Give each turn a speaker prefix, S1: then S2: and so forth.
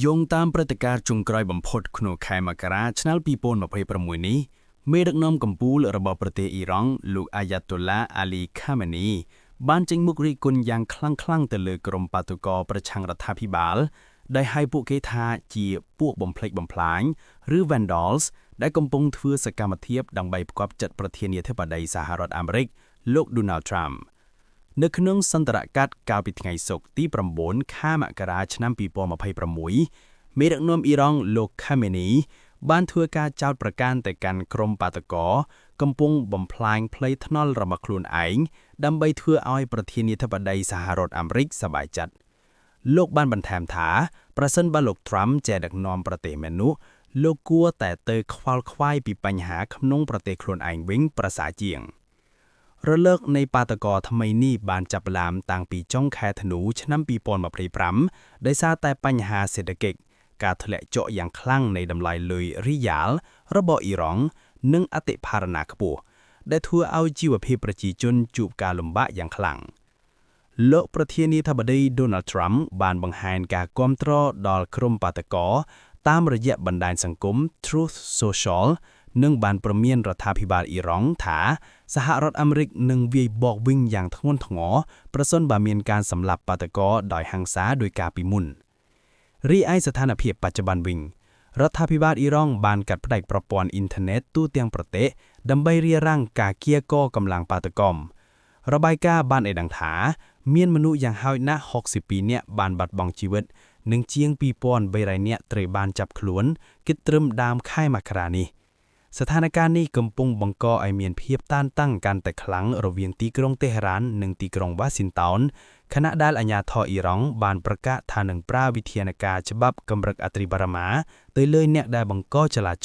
S1: យោងតាមព្រឹត្តិការណ៍ចុងក្រោយបំផុតក្នុងខែមករាឆ្នាំ2026នេះមេដឹកនាំកម្ពុជារបស់ប្រទេសអ៊ីរ៉ង់លោកអាយ៉ាតូឡាអាលីខាមេនីបានចេញមុខរិះគន់យ៉ាងខ្លាំងៗទៅលើក្រុមបាតុករប្រឆាំងរដ្ឋាភិបាលដែលហៅពួកគេថាជាពួកបំផ្លិចបំផ្លាញឬ Vandals ដែលកំពុងធ្វើសកម្មភាពដើម្បីផ្គាប់ចិត្តប្រធានាធិបតីសហរដ្ឋអាមេរិកលោក Donald Trump នៅក្នុងសន្ទរកថាកាលពីថ្ងៃសុក្រទី9ខែមករាឆ្នាំ2026មេដឹកនាំអ៊ីរ៉ង់លោកខាមេនីបានធ្វើការចោទប្រកាន់ទៅកាន់ក្រុមបាតុករកំពុងបំផ្លាញផ្លូវថ្នល់របស់ខ្លួនឯងដើម្បីធ្វើឲ្យប្រធានាធិបតីសហរដ្ឋអាមេរិកសប្បាយចិត្តលោកបានបន្ថែមថាប្រសិនបើលោក Trump ចេះដឹកនាំប្រទេសមែននោះលោកគួរតែទៅខ្វល់ខ្វាយពីបញ្ហាក្នុងប្រទេសខ្លួនឯងវិញប្រសើរជាង។ រលកនៃបាតុករថ្មីនេះបានចាប់ផ្ដើមតាំងពីចុងខែធ្នូឆ្នាំ2025ដោយសារតែបញ្ហាសេដ្ឋកិច្ចការធ្លាក់ចុះយ៉ាងខ្លាំងនៃតម្លៃលុយរីយ៉ាលរបស់អ៊ីរ៉ង់និងអតិផរណាខ្ពស់ដែលធ្វើឲ្យជីវភាពប្រជាជនជួបការលំបាកយ៉ាងខ្លាំងលោកប្រធានាធិបតី Donald Trump បានបង្ហាញការគាំទ្រដល់ក្រុមបាតុករតាមរយៈបណ្ដាញសង្គម Truth Social និងបានព្រមានរដ្ឋាភិបាលអ៊ីរ៉ង់ថាសហរដ្ឋអាមេរិកនឹងវាយបកវិញយ៉ាងធ្ងន់ធ្ងរប្រសិនបើមានការសម្លាប់បាតុករដោយហិង្សាដោយការពីមុនរីឯស្ថានភាពបច្ចុប្បន្នវិញរដ្ឋាភិបាលអ៊ីរ៉ង់បានកាត់ផ្តាច់ប្រព័ន្ធអ៊ីនធឺណិតទូទាំងប្រទេសដើម្បីរារាំងការកៀរគរកម្លាំងបាតុកម្មរបាយការណ៍បានឲ្យដឹងថាមានមនុស្សយ៉ាងហោចណាស់62នាក់បានបាត់បង់ជីវិតនិងជាង2300នាក់ត្រូវបានចាប់ខ្លួនគិតត្រឹមដើមខែមករានេះស្ថានភាពនេះកំពុងបង្កឲ្យមានភាពតានតឹងកាន់តែខ្លាំងរវាងទីក្រុងតេហរ៉ាននិងទីក្រុងវ៉ាស៊ីនតោនខណៈដែលអាជ្ញាធរអ៊ីរ៉ង់បានប្រកាសថានឹងប្រើវិធានការច្បាប់កម្រិតអត្រាបរមាទៅលើអ្នកដែលបង្កចលាចល។